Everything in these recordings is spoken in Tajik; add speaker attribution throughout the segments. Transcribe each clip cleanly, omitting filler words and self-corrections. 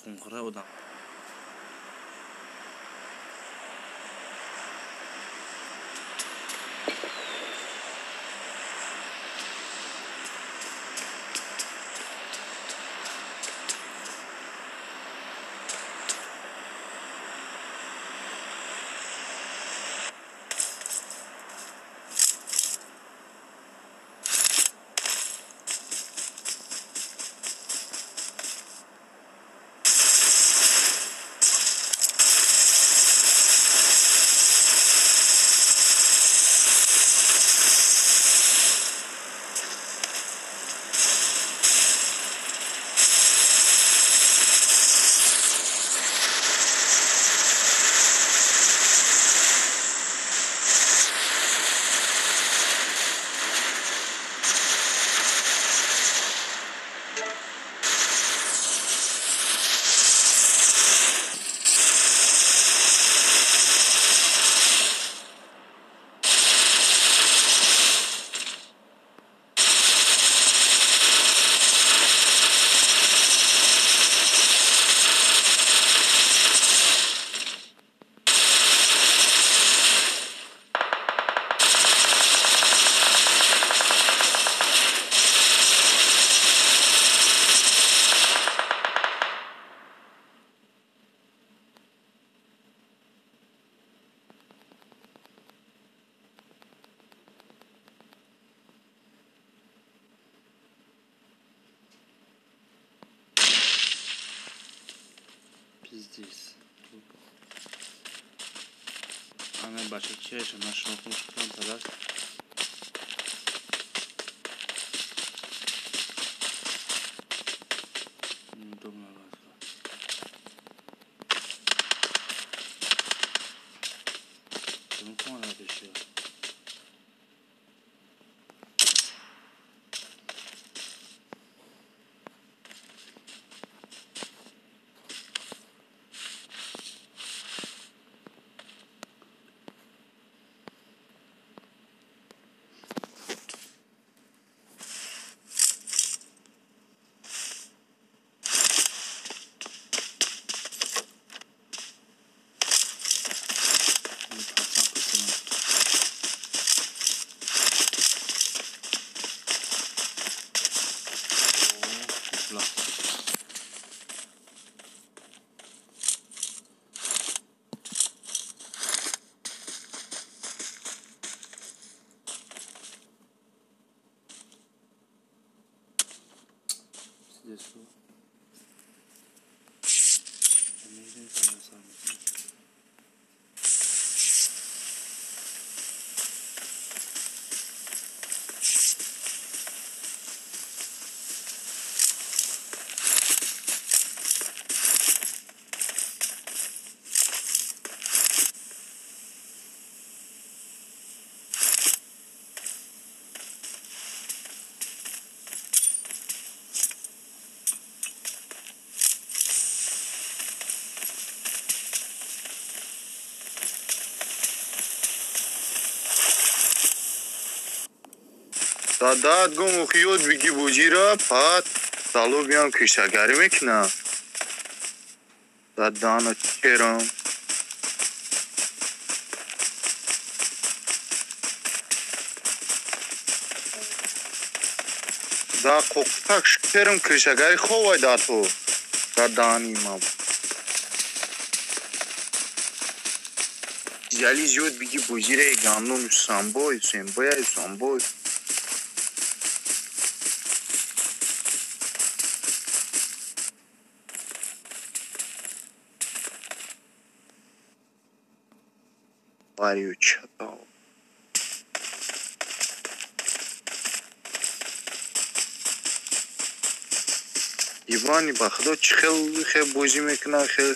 Speaker 1: Хунхора одам. Пиздец. Ана бача чеша нашинохтум шукрон падар. Неудобно было. Ну кому надо еще?
Speaker 2: Дадат гум ухиёд биги буҷира пат залу биям кишагарӣ мекунам. Дадана черам. Да қоқтак шерам кишагари ховай дату. Дадани мам. Зали зиёд биги буҷира гандум самбой, сембой, самбой. Варю чатал. Ивани ба худо чӣ хел хел бозӣ мекунад, хел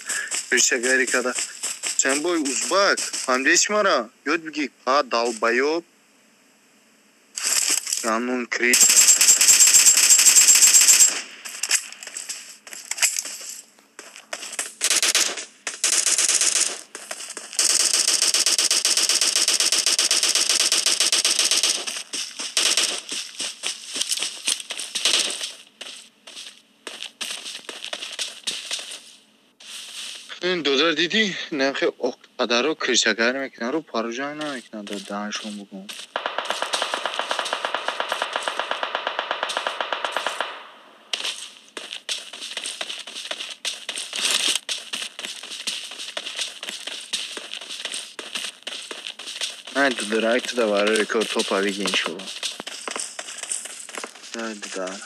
Speaker 2: пирчагарӣ карда. Сенбой узбак, фаҳмидеси мара? Ёд бигир, па долбоёб. Ганун крит. Ин додар дидӣ? Нахе оққадаро кирсагарӣ мекунанд, рӯ парӯҷанг намекунанд, дар даҳаншон бугум. Най додар, ай туда барои рекорд топа биги иншолло. Най додар.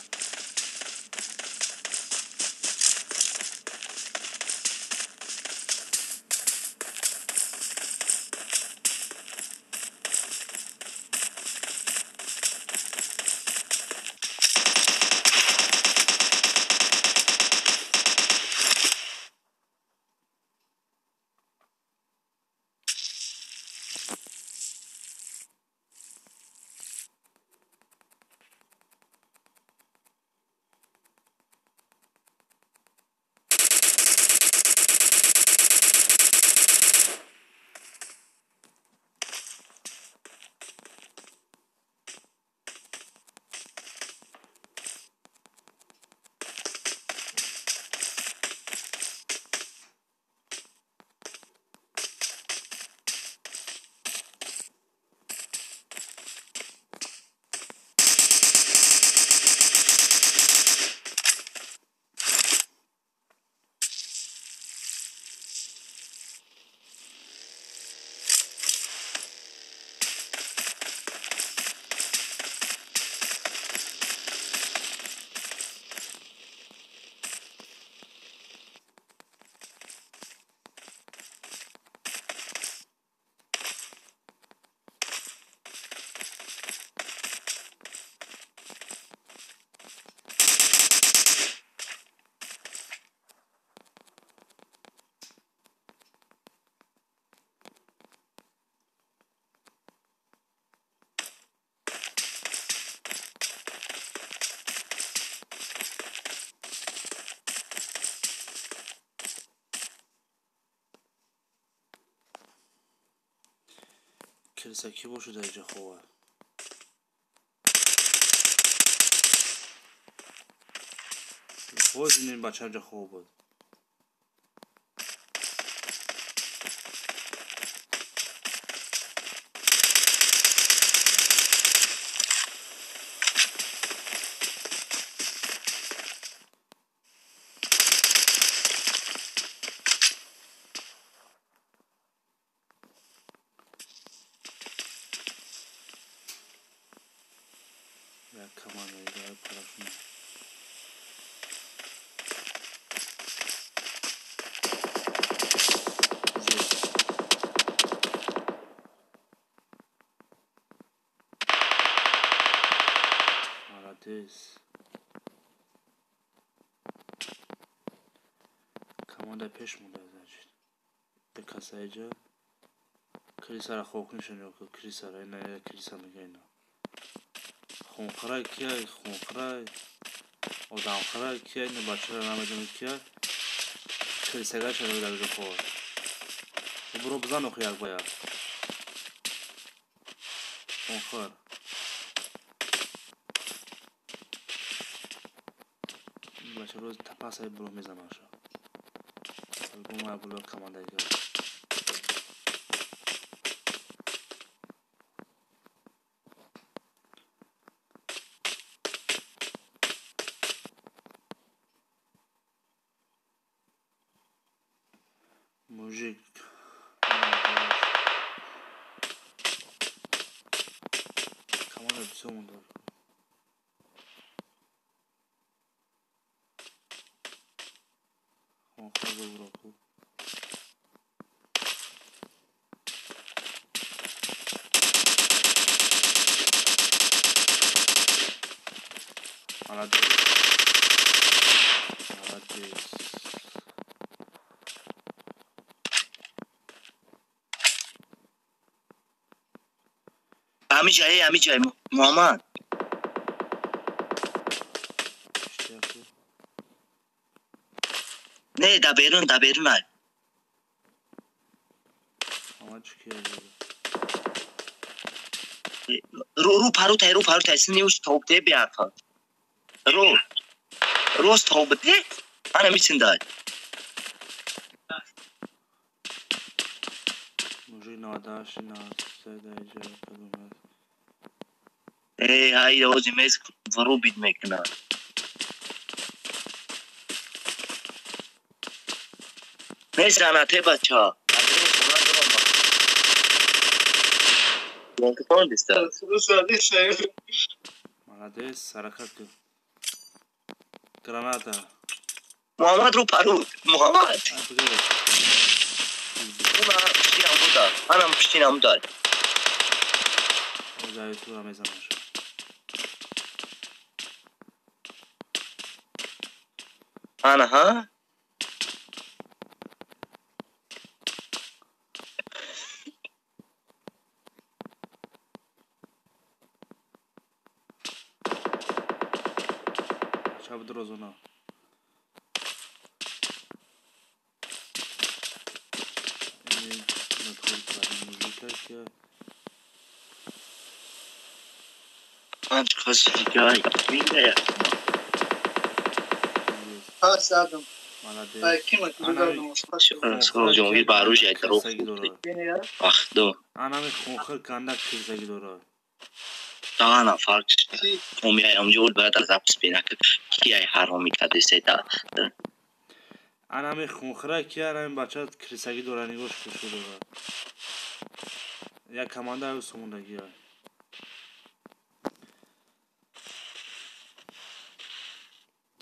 Speaker 1: Крыса ки бошад дар инҷа хова? Боз ин бача инҷа хова буд. Молодец. Команда пеш монда, значит. Бекасаиҷа. Крисара хокнишон ё крисара, ина криса мега ина. Хунхара кия, хунхара, одамхара кия, ина бачара намедонам кия. Крисагаша дар ҷо ховад. Буро бизан охи як ба як. Хунхар. Бача рӯз тапасай буро мезанаша. Альбома було команда игра. Мужик. Команда бисёр монда. Молодец. Молодец.
Speaker 3: Амиҷай, амиҷай, Муҳаммад. Не, да берун, да берун ай. Ру ру парутай, ру парутай, синеуш топте биафа. Ру. Рост тобте? Ана мисиндай.
Speaker 1: Мужик 98 93 дар иҷа кадом аст?
Speaker 3: Эй, ҳай ози мез врубить мекунад. Мезанате бача.
Speaker 1: Молодец, ҳаракат кун. Граната.
Speaker 3: Муҳаммад рӯ паруд. Муҳаммад. Анам пуштинам дод.
Speaker 1: Тура мезанам.
Speaker 3: Ана ҳа?
Speaker 1: Чаб дрозуна.
Speaker 3: Панҷ каси дигар мегӯяд.
Speaker 4: Задам.
Speaker 3: Ҷонгир барӯш як роҳ вақтдо.
Speaker 1: Анами хунхир кандак кирсагӣ дорад.
Speaker 3: Да нафар омияй амҷо бояд аз запис бина ки ай ҳароми кадесета.
Speaker 1: Анами хунхира ки анами бача кирсагӣ дорад, нигоҳш кушо дорад. Як команда аю сомондагӣ.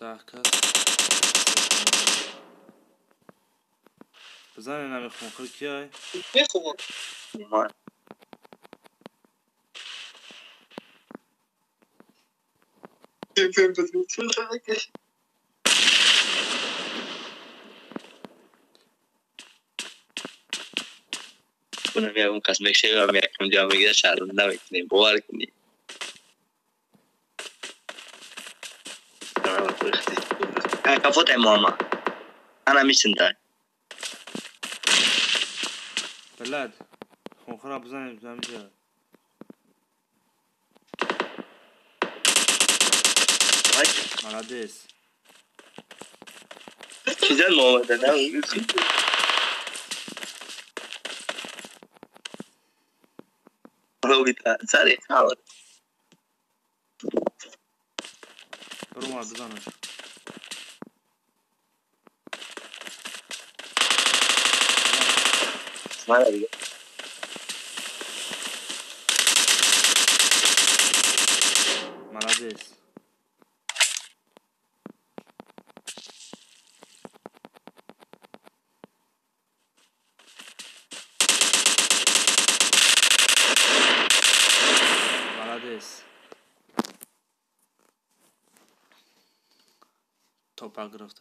Speaker 1: Даҳ кас. Бизан инами хунхир ки ай?
Speaker 3: Унам ягон кас мешавам, якум ҷо мегира, шарманда мекунем, бовар кунӣ. Кафотай Муҳаммад. Ана мисиндай.
Speaker 1: Блядь, хунхира бизанем замиҷа. Молодец.
Speaker 3: Чизан Муҳаммад адам? Сари хавр.
Speaker 1: Рума бизанаш.
Speaker 3: Мана дига.
Speaker 1: Молодец. Молодец. Топа гирифта.